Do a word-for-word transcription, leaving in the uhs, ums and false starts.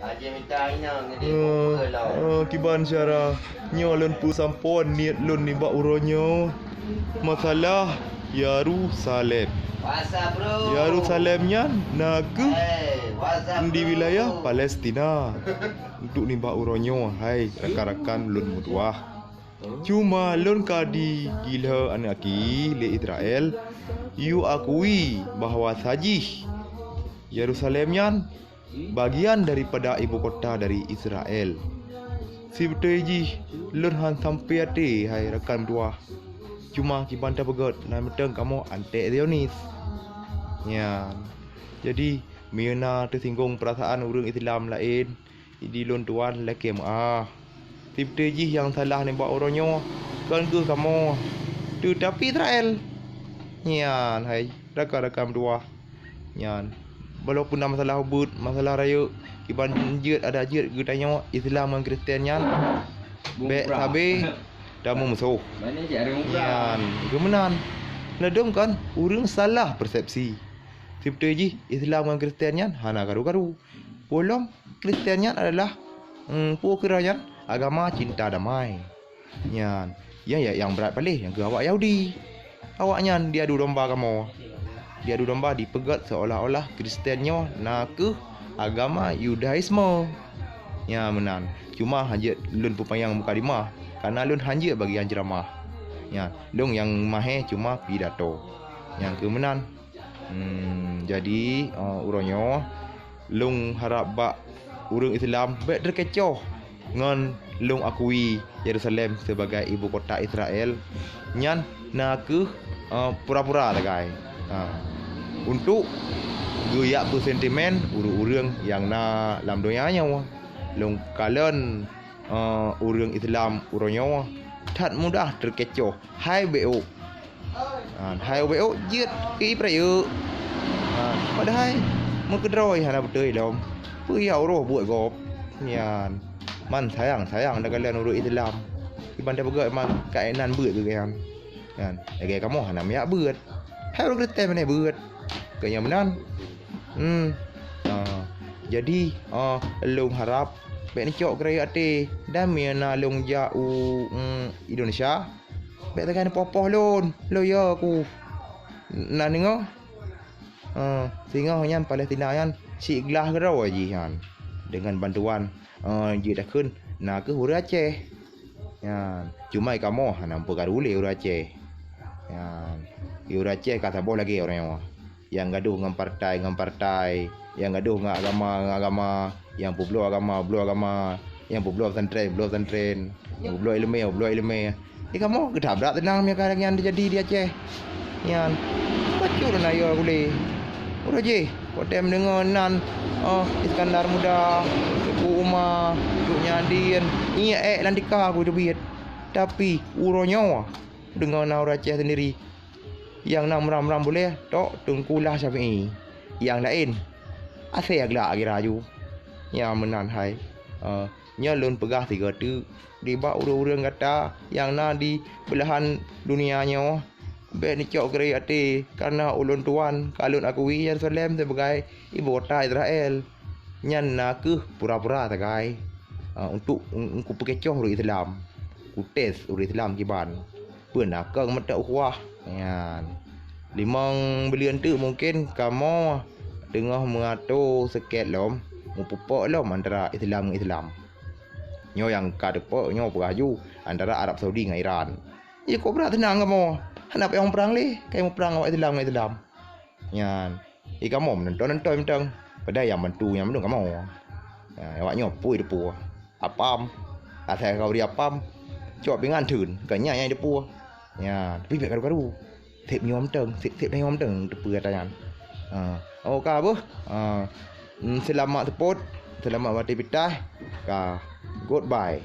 Aje mita inong jadi Oh, bungkol lah. Oh, kiban syara nyoe lôn peusampoe niet lôn nibak uroe nyoe masalah Yerusalem. Wasa, bro. Yerusalem nyan na kheueh Eh, wasa, di bro. Wilayah Palestina. Untuk nibak uroe nyoe, hai rakan-rakan lôn meutuwah. Cuma lôn ka di gilheu aneuk aki lé Israel, yue akui bahwa sajih Yerusalem nyan bagian daripada ibu kota dari Israel. Sibeutôi jih, lôn han sampai até, hai rakan meutuwah. Cuma kiban tapeugét, na meuteung kamoe antek Zionis. Nyan. Jadi, meunyoe na teusinggong peurasaan ureuëng Islam laén, di lôn tuan lakée meuáh. Sibeutôi jih nyang salah nibak uroe nyoe, kon kheueh kamoe, teutapi Israel. Nyan, hai rakan-rakan meutuwah. Nyan, walaupun na masalah ubit, masalah rayeuk, kiban jeuet adak jeuet geutanyoe Islam ngon Kristen nyan, bék sabe tameumusoh. Nyan, geumeunan. Neudong kan, ureuëng salah persepsi. Sibeutôi jih, Islam ngon Kristen nyan hana karu-karu. Peulom Kristen nyan adalah, mm, peue kira nyan agama cinta damai. Nyan, nyang, nyang brat paléh nyang keu awak Yahudi. Awaknyan diadu domba kamoe. Diadu domba dipeugét seolah-olah Kristen nyoe na kheueh agama Yudaisme. Nyan meunan. Cuma hanjeuet lôn peupanyang mukadimah, karena lôn hanjeuet bagian ceramah. Nyan, lôn nyang mahé cuma pidato. Nyang keu meunan. Hmm, jadi, uh, uroe nyoe lôn harab bak ureuëng Islam bék teukecoh ngon lôn akui Yerusalem sebagai ibu kota Israel nyan na kheueh, uh, pura-pura sagai. Ha. Untuk geuyak beusentimen ureuëng-ureuëng nyang na lam donya nyoe. Lôn kalon, uh, ureuëng Islam uroe nyoe that mudah teukecoh hai bék ôk. Ha, hai bék ôk jeuet keu ié rayeuk. Ha, padahai meukeudroe hana beutôi lom. Peue ya uroe buet gob. Nyan. Man sayang-sayang takalon ureuëng Islam. Iban tapeugét man kainan beuet keu nyan. Nyan. Lagée kamoe hana miyak beuet. Hai ureuëng Kristen mana beuet. Keu nyang meunan. Hmm. Ha. Jadi, ha, lôn harab bék neucok keurayeuk até. Dan meunyoe na lôn jak u, mm, Indonesia, bék sagai neupoh-poh lôn, lôn yo ku. Na deungoe? Eh, singoh nyan Palestina nyan cit glah keudroe jih nyan. Deungon bantuan, eh, jih takheun na kheueh ureuëng Aceh. Nyan, cuma kamoe hana meupeugah lé ureuëng Aceh. Nyan, ureuëng Aceh ka saboh lagée ureuëng nyoe. Nyang gadoh ngon partai ngon partai, nyang gadoh ngon agama ngon agama, nyang peubloe agama bloe agama, nyang peubloe pesantren bloe pesantren, nyang peubloe iéleumé bloe iéleumé. Di kamoe geutabrak teunang meunyoe ka lagée nyan teujadi di Aceh. Nyan, bacut na yo gulé. Uroe jih, watée meudeungoe nan, oh, Iskandar Muda, Teuku Uma, Cut Nyak Dhien, ié ék lam tika ku teubiet. Tapi uroe nyoe, deungoe na ureuëng Aceh sendiri, nyang na meuram-meuram bulée tok Teungku Lah Syafi'i. Nyang laén asée glak gira aju. Nyang meunan hai, eh, nyoe lôn peugah sigoe teuk nibak ureuëng-ureuëng gata nyang na di beulahan dunia nyoe, bék neucok keureuh até kareuna ulôn tuan ka lôn akui Yerusalem sibagai ibu kota Israel. Nyan na kheueh pura-pura sagai, eh, untuk, un-, untuk peukecoh ureuëng Islam, kutes ureuëng Islam kiban. Peue na kong meuteuk ukhuwah. Nyan. Limong buleuen teuk mungken kamoe teungoh meuato seuket lom, meupeupok lom antara Islam ngon Islam. Nyoe nyang ka teupok nyoe peugah ju antara Arab Saudi ngon Iran. Jikobra teunang kamoe. Hana payah muprang lé, kai muprang awak Islam ngon Islam. Nyan. Di kamoe meunonton-nonton mantong. Padahai nyang bantu nyang mandum kamoe. Ha, awak nyoe pui teupeue. Apam. Asai ka bri apam. Cok pingan theun. Kon nyan nyang teupeue. Ya, tapi bék karu-karu. Sép nyoe mantong, sép, sép nyoe mantong teupeue ata nyan. Ha. Oh, ka beuh. Ha. Hmm, seulamat seupôt, seulamat watée pitaih. Ka. Goodbye.